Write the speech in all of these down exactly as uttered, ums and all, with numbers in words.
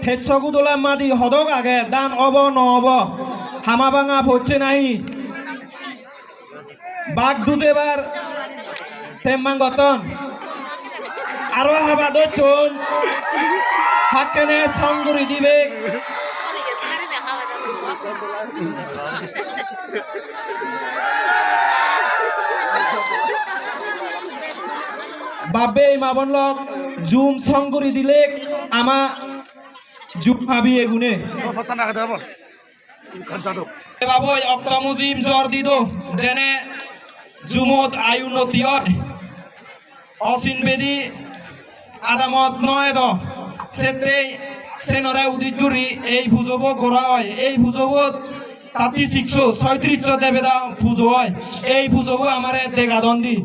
Hesso gudola madi hodok age, dan obo no obo, hama banga pocche nahi? Bak dujebar temmang gotton. Aro haba docchon, hakkene song guri dibe. Bap-bei ma-bon lok, jum song guri dilek ama jum habi egune. Te baboi okto mujim jor dido, jene jumot ayu unnoti oi. Osin bedi adamot no edo, settei senore udit guri ei pujobo gora oi. Ei pujobot thirty six-o, soitrish-o debeda pujo oi. Ei pujobo amare dega don di.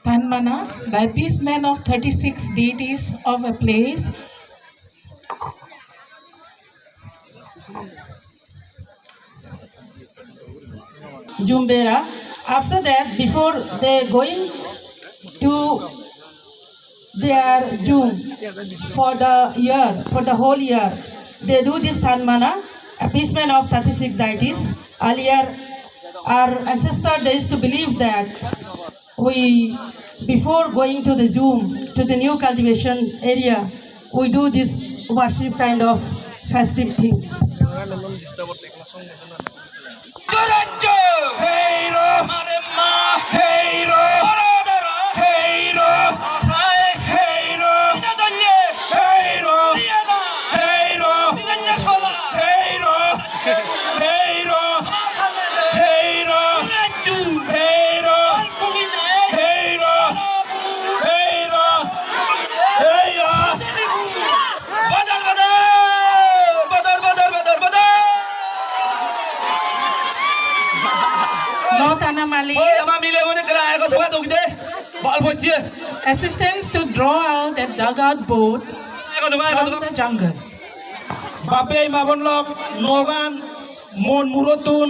Thanmana, the appeasement of thirty-six deities of a place. Jumbera. After that, before they going to their jum for the year, for the whole year, they do this Thanmana, appeasement of thirty-six deities. Earlier, our ancestor, they used to believe that we, before going to the jum, to the new cultivation area, we do this worship kind of festive things. Heiro! Heiro! Heiro! Heiro! Heiro! Heiro! Heiro! Heiro! Heiro! Heiro! Heiro! Heiro! Badar, badar! Badar, badar, badar, badar! Lotana Mali. Oi, ama mile bone kara, eko thoba dogde. Bal bojje. Assistance to draw out a dugout boat from the jungle. Bap-bei ma-bon lok, nogan mon murottun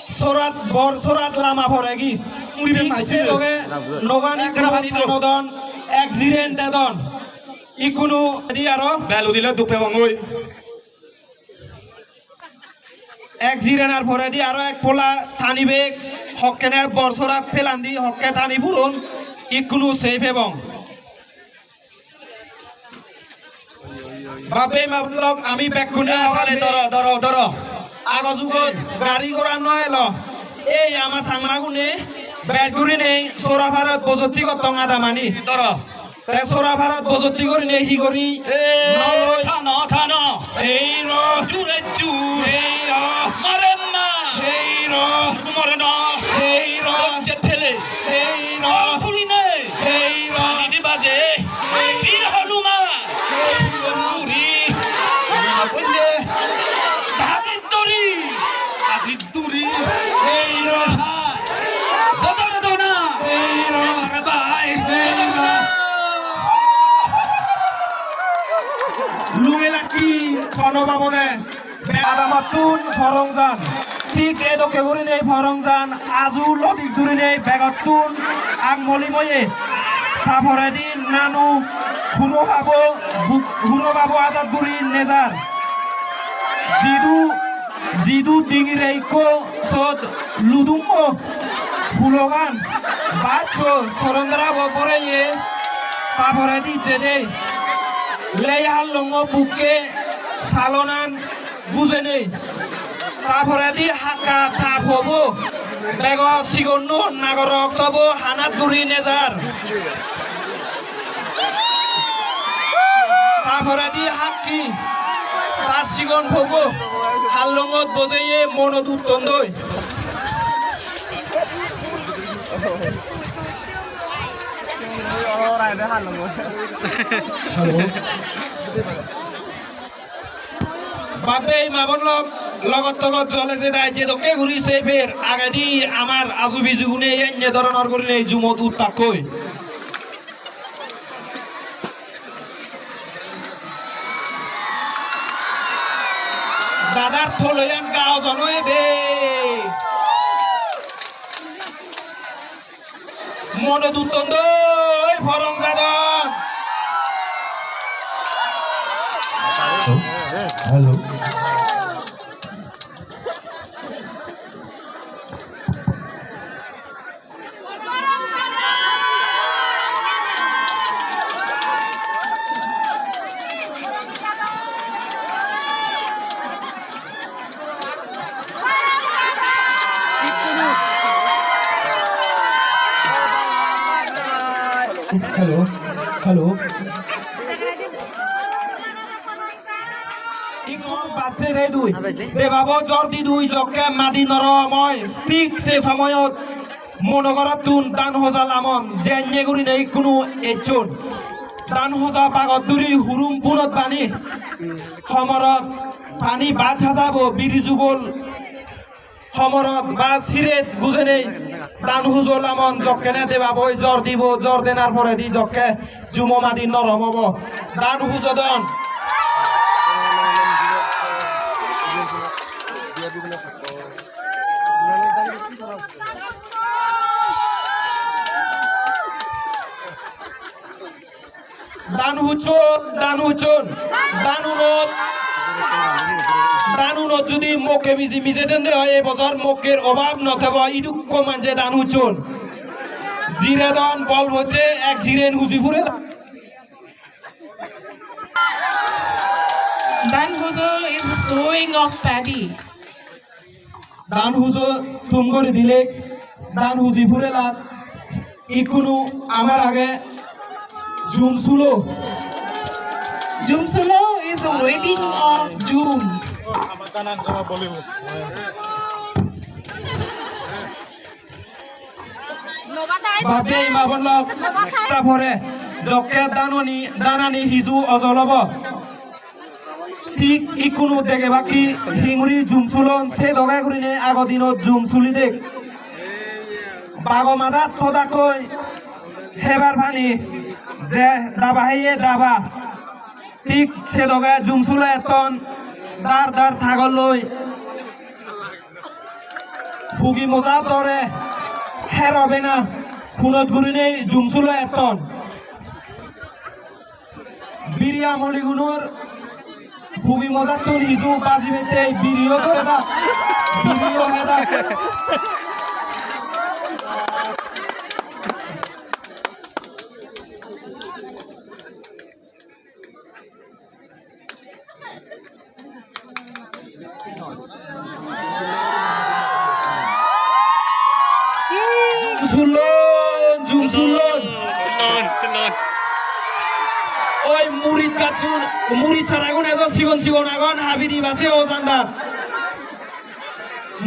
sorat, bor sorat lama poregi. Thik se doge nogan ikkunu thanodon, ek jiren dedon. Ikkunu di aro. Bel udile dup pebong oi. Ek jirenar poredi aro ek pola tanibek, hokkene bor sorat pelandi, hokke tani puron, ikkunu sei pebong. Bap-bei ma-bon lok, ami bekkune. Eh, sale, doro, doro, doro. Ago jugot gari gora no elo. Ei ama Changmagune bej gurinei sora parot bojotti gottong adamani. Doro. Te sora parot bojotti gurinei hi guri? Eh, no loi. Thano, thano. Heiro. Jure jur. Heiro. Mare ma. Heiro. More no. Heiro. Te thele. Heiro. Thuli nei. Heiro. Idi baje. Heiro. Bir Hanuman. Heiro. Uri. Apunde. Dagi dori. Agi duri. Heiro. Dodor dona. Heiro. Arai bai. Heiro. Lunge lakki, kono babone. Adamottun porong jan. Thik edokke gurinei porong jan. Aju lodik gurinei begottun ak moli moye. Ta poredi nanu huro babo, bu-, huro babo adot guri nejar. Jidu, jidu dingire ikko sot ludummo hulogan baccho sorondra bo boreye, ta poredi jede lei hallongo bukke salonan bujenei. Ta poredi hakka ta pobo bego sigonno nagorok tobo hanat guri nejar. Ta poredi hakki ta sigon pobo hallongot bojeye monot uttondoi. Bap-bei ma-bon lok, logot togot jole jedai jedokke guri sei per, agedi amar aju bijugune enne doronor gurinei jumot uttakkoi. Dadar toloyan ga ojon oye de. Monot utton doi porong jadon. Hello. Hello, hello. Igor bacche re dui. Debabo jor di dui jokke madi norom oi. Thik se somoyot mono gorottun dan hoja lamon jenne gurine ikkunu ecchon. Dan hoja bagot duri hurum punot bani. Homorot pani baj hajabo biri jugol. Homorot ba siret gujenei dan hujo lamon jokkene debaboi jor dibo, jor denar poredi jokke jumo madi norom obo. Dan hujodon. Dan huchon, dan huchon, danunot, danunot judi mokke biji mije dende oi, ei bojor mokker obab no thebo, idukko manje dan huchon. Jiredon bol bocche, ek jiren huji pure. Dan hujo is sowing of paddy. Dan hujo thum guri dilek, dan huji purelak, ikkunu amar age jum sulo. Jum sulo is the wedding of jum. Bap-bei ma-bon lok, ta pore jokke danoni, danani hiju ojol obo. Thik ikkunu dege bakki hinguri jum sulon, se doge gurine ago dinot jum suli dek. Bago madat thodakkoi hebar pani, je daba heye daba. Thik se doge jum sulo etton dar dar tagol loi. Pugi moja dore her obe na, punot gurinei jum sulo etton. Biri amoligunor pugi mojattun hiju baji bettei biriyo dore dak, biriyo he dak. Jum sulon, jum sulon. Sulon, sulon. Oi murit gacchun, murit saragun ejo sigon sigon agon, habi diba se ojandat.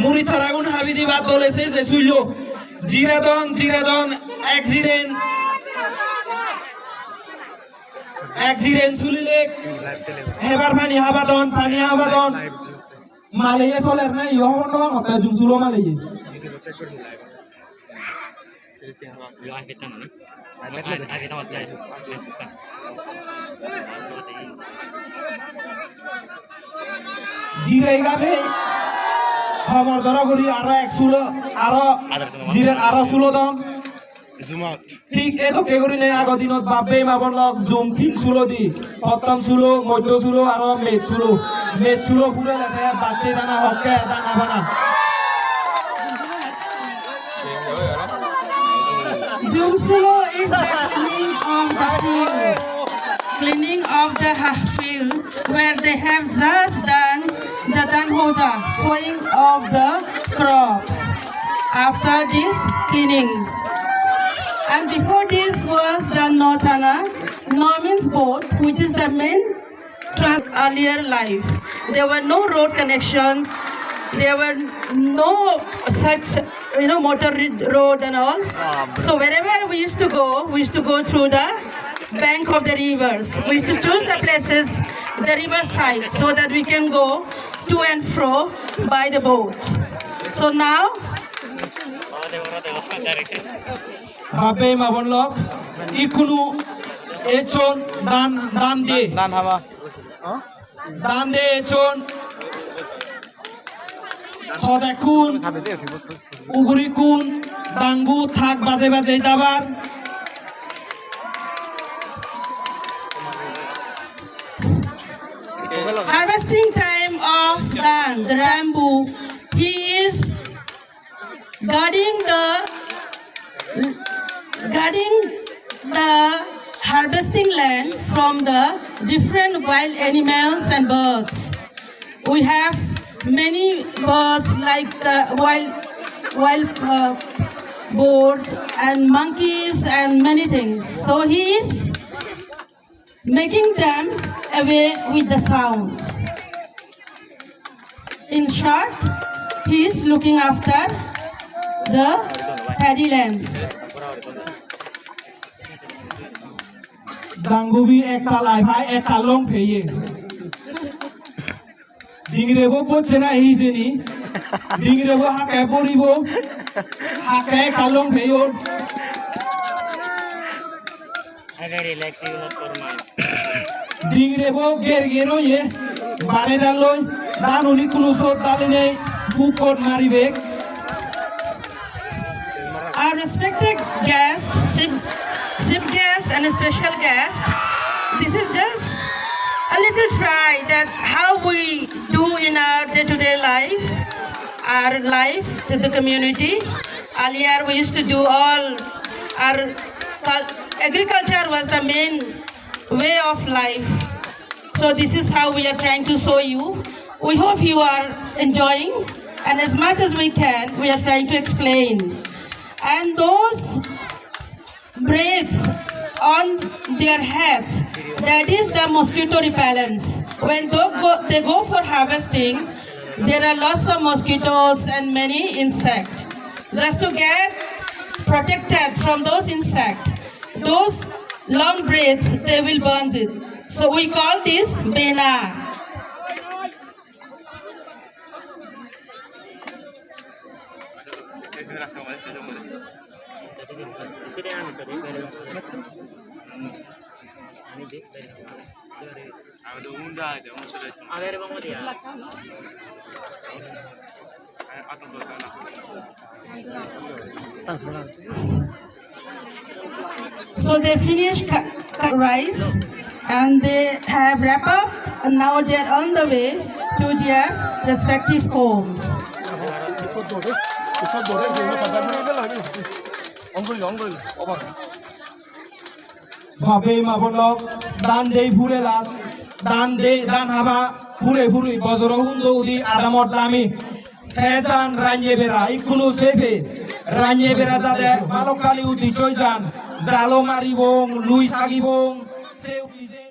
Murit saragun habi diba dole se je sullo. Jiredon, jiredon, ek jiren. Ek jiren sulilek, hebar pani habadon, pani habadon. Maleye soler na, iyo hobor no pangor, te jum sulo maleye. Jire gabe, hobor doro guri aro ek sulo, aro jire, aro sulodon. Thik edokke gurinei ago dinot bap-bei ma-bon lok jum tin sulo di, pottom sulo, moddo sulo, aro mej sulo. Mej sulo purele te bacche dana hokke dana bana. Jum sulo is the cleaning of the field, cleaning of the ha-, field where they have just done the dan hoja, sowing of the crops. After this cleaning. And before this was the Notana. No means boat, which is the main trans-, earlier life. There were no road connection. There were no such, you know, motor ri-, road and all. So wherever we used to go, we used to go through the bank of the rivers. We used to choose the places, the river side, so that we can go to and fro by the boat. So now, bap-bei ma-bon lok, ikkunu echon dan, dan di. Dan haba. Dan de echon. Thodekkun, ugurikkun, Dangu thak baje baje dabar. Harvesting time of dhan, the bamboo. He is guarding the, guarding the harvesting land from the different wild animals and birds. We have many birds like, uh, wild, wild, uh, boar and monkeys and many things. So he is making them away with the sounds. In short, he is looking after the paddy lands. Dangubi ektal ai pai, ektal long peye. Dingirebo bocche na hijeni. Dingirebo hakke boribo. Hakke ektal long peyon. Dingirebo ger ger oye, bare daloi, dan uni kunu sot dali nei, fukkot maribek. Our respected guest, chief, chief guest and special guest, this is just a little try that how we do in our day-to-day life, our life to the community. Earlier we used to do all our cul-, agriculture was the main way of life. So this is how we are trying to show you. We hope you are enjoying, and as much as we can, we are trying to explain. And those braids on their heads, that is the mosquito repellents. When they go, they go for harvesting, there are lots of mosquitoes and many insects. Just to get protected from those insects, those long braids, they will burn it. So we call this bena. So they finish cu-, cut rice and they have wrap up, and now they are on the way to their respective homes. Babe ma bonlok, dan dei purelak, dan dei, dan haba pure puri bojoro hundo udi adamot lami. Te jan ranye bera ikkunu sepe, ranye bera jade balokkani uddiccho oi jan, jalo maribong, lui sagibong, se udi je